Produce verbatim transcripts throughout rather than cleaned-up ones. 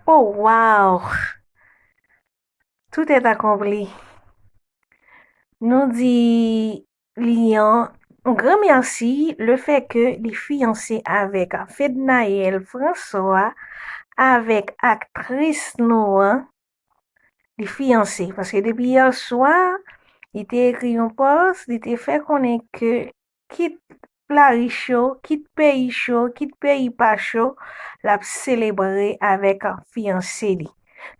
Oh, wow! Tout est accompli. Nou di li yon gran mèsi lefètke li fiyanse avèk Fednaelle François, avèk aktris nou an, li fiyanse. Paske depi yè swa, li te ekri yon pòs, li te fè konnen ke kit lari cho, kit peyi cho, kit peyi pa cho, l ap selebre avèk fiyanse li.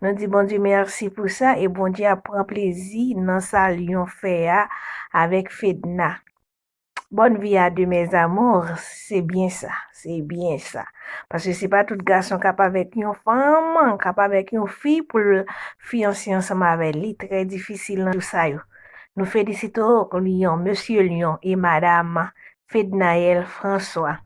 Nou di Bondye mèsi pou sa e Bondye ap pran plezi nan sa Lyon fè a avèk Fedna. Bonne vie à deux, mes amours. Se byen sa, se byen sa. Paske se pa tout gason k ap avèk yon fanm, k ap avèk yon fi pou l fiyanse ansanm avè li. Trè difisil nan jou sa yo. Nou felisite w, Lyon, mesye Lyon e madam Fednaelle François.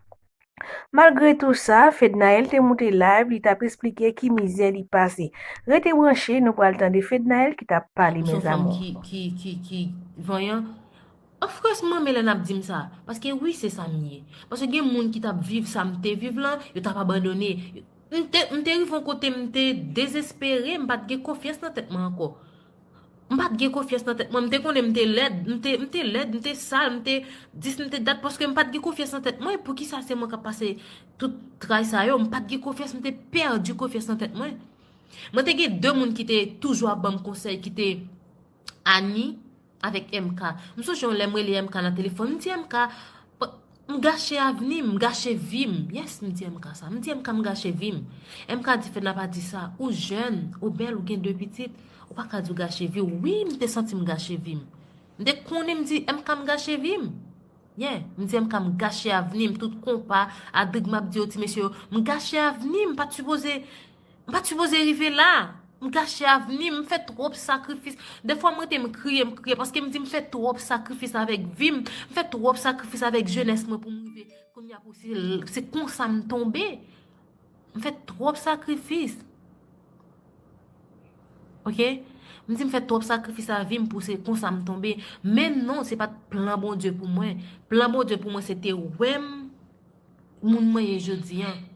Malgre tou sa, Fednaelle te moute live, li t ap esplike ki mizè li pase. Rete branche, nou pral tande Fednaelle ki t ap pale, mes amours. Ki, ki, ki, ki vanyan. Of course, m renmen lè n ap di m sa. Paske wi, se sa m ye. Paske gen moun ki t ap viv sa m te viv lan, yo t ap abandone. M te, m te rive yon kote, m te dezespere, m pa t gen konfyans nan tèt mwen ankò. M pa t gen konfyans nan tèt mwen. M te konnen m te lèd. M te, m te lèd, m te sal, m te dis, m te dat, paske m pa t gen konfyans nan tèt mwen. Poukisa se mwen k ap pase tout tray sa yo? M pa t gen konfyans, m te pèdi konfyans nan tèt mwen. Mwen te gen de moun ki te toujou ap ban m konsèy, ki te Annie avèk M K. M sonje yon lè m rele M K nan telefòn, m di M K, "M gache avni m, m gache vi m." Yes, m di M K sa. M di M K, "M gache vi m." M K di, "Fedna, pa di sa. Ou jèn, ou bèl, ou gen de pitit. Ou pa ka di w gache vi w." Wi, m te santi m gache vi m. M te konnen, m di M K, "M gache vi m." Yeah, m di M K, "M gache avni m." Tout konpa, adrig m ap di yo, ti mesye yo, "M gache avni m." M pa t sipoze, m pa t sipoze rive la. M gache avni m, m fè twòp sakrifis. Defwa m rete m kriye, m kriye, paske m di m fè twòp sakrifis avèk vi m, m fè twòp sakrifis avèk jenès mwen pou m rive. Kounye a pou se, se konsa m tonbe. M fè twòp sakrifis. Ok? M di m fè twòp sakrifis a vi m pou se konsa m tonbe. Men non, se pa t plan Bondye pou mwen. Plan Bondye pou mwen, se te wè m moun mwen ye jodi an.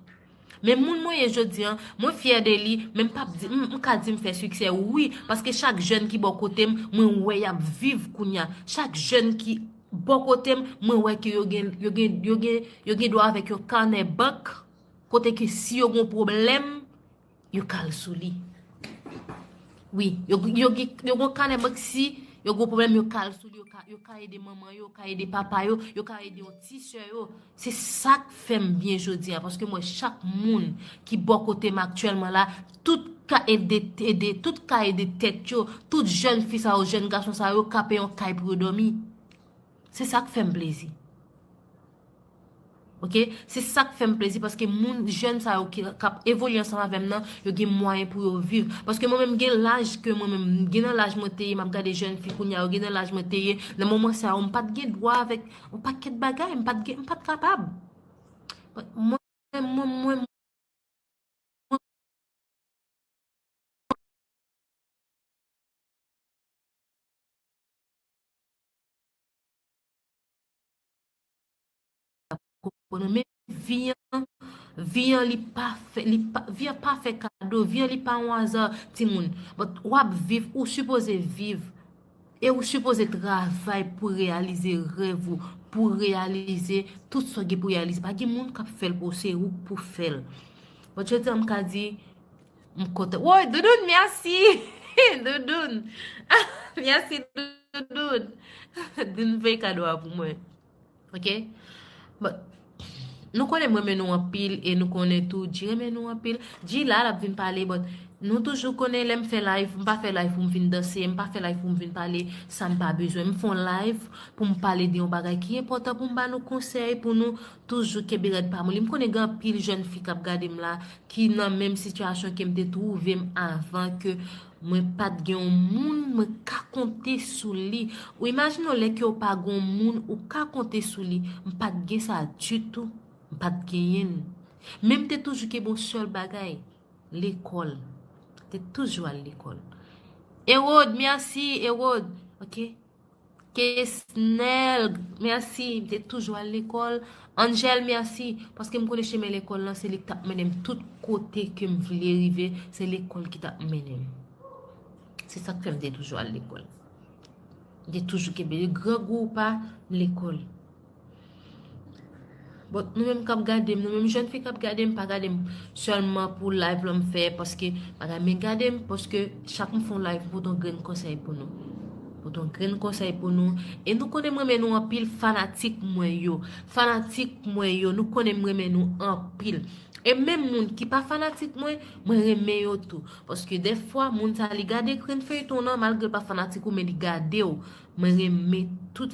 Men moun mwen ye jodi an, mwen fyè de li, men m p ap di, m, m ka di m fè siksè, wi, paske chak jèn ki bò kote m, mwen wè y ap viv kounye a. Chak jèn ki bò kote m, mwen wè ke yo gen, yo gen, yo gen, yo gen dwa avèk yon kanè bank, kote ke si yo gen yon pwoblèm, yo ka al sou li. Wi, yo, yo, yo, yo gen kanè bank, si yo gen pwoblèm, yo ka al sou li, yo ka, yo ka ede manman yo, yo ka ede papa yo, yo ka ede yon ti sè yo. Se sa k fè m byen jodi a, paske m wè chak moun ki bò kote m aktyèlman la, tout ka ede, ede, tout ka ede tèt yo, tout jèn fi sa yo, jèn gason sa yo, ka peye yon kay pou yo dòmi. Se sa k fè m plezi. Ok? Se sa k fè m plezi, paske moun, jèn sa yo ki, k ap evolye ansanm avè m nan, yo gen mwayen pou yo viv. Paske mwen menm, gen laj ke mwen menm, gen nan laj mwen te ye, m ap gade jèn fi kounye a, yo gen nan laj mwen te ye. Nan moman sa yo, m pa t gen dwa avèk yon pakèt bagay, m pa t gen, m pa t kapab. Mwen, mwen, mwen, konprann, men vi an, vi an li pa fè, li pa, vi an pa fè kado, vi an li pa yon aza, timoun. But w ap viv, ou sipoze viv. E ou sipoze travay pou reyalize rèv ou, pou reyalize tout sa w gen pou reyalize. Pa gen moun k ap fè l pou ou, se ou k pou fè l. But jodi a m ka di, m kontan. Woy, Doudoun, mèsi! Doudoun! Mèsi, Doudoun! Doudoun voye kado a pou mwen. Ok? But, nou konnen m renmen nou anpil e nou konnen tou G renmen nou anpil. G la, l ap vin pale, but nou toujou konnen lè m fè live, m pa fè live pou m vin danse, m pa fè live pou m vin pale sa m pa bezwen. M fè yon live pou m pale de yon bagay ki enpòtan, pou m ba nou konsèy, pou nou toujou kenbe rèd pa molli. M konnen gen anpil jèn fi k ap gade m la, ki nan menm sitiyasyon ke m te twouve m avan, ke mwen pa t gen yon moun mwen ka konte sou li. Ou imajine w lè ke w pa gen yon moun ou ka konte sou li. M pa t gen sa ditou. M pa t genyen l. Men m te toujou kenbe yon sèl bagay, lekòl. M te toujou al lekòl. Erod, mèsi, Erod. Ok? Kesnel, mèsi, m te toujou al lekòl. Angel, mèsi, paske m konnen chemen lekòl lan, se li ki t ap mennen m tout kote ke m vle rive, se lekòl ki t ap mennen m. Se sa k fè m te toujou al lekòl. M te toujou kenbe li, grangou ou pa, m lekòl. Bon, nou menm k ap gade m, nou menm jèn fi k ap gade m, pa gade m sèlman pou live lan m fè, paske bagay, men gade m, paske chak m fè yon live, m pote yon grenn konsèy pou nou. Pote yon grenn konsèy pou nou. E nou konnen m renmen nou anpil, fanatik mwen yo. Fanatik mwen yo, nou konnen m renmen nou anpil. E menm moun ki pa fanatik mwen, mwen renmen yo tou. Paske dèfwa, moun sa li gade grenn feyton nan, malgre l pa fanatik ou, men li gade w. Mwen renmen tout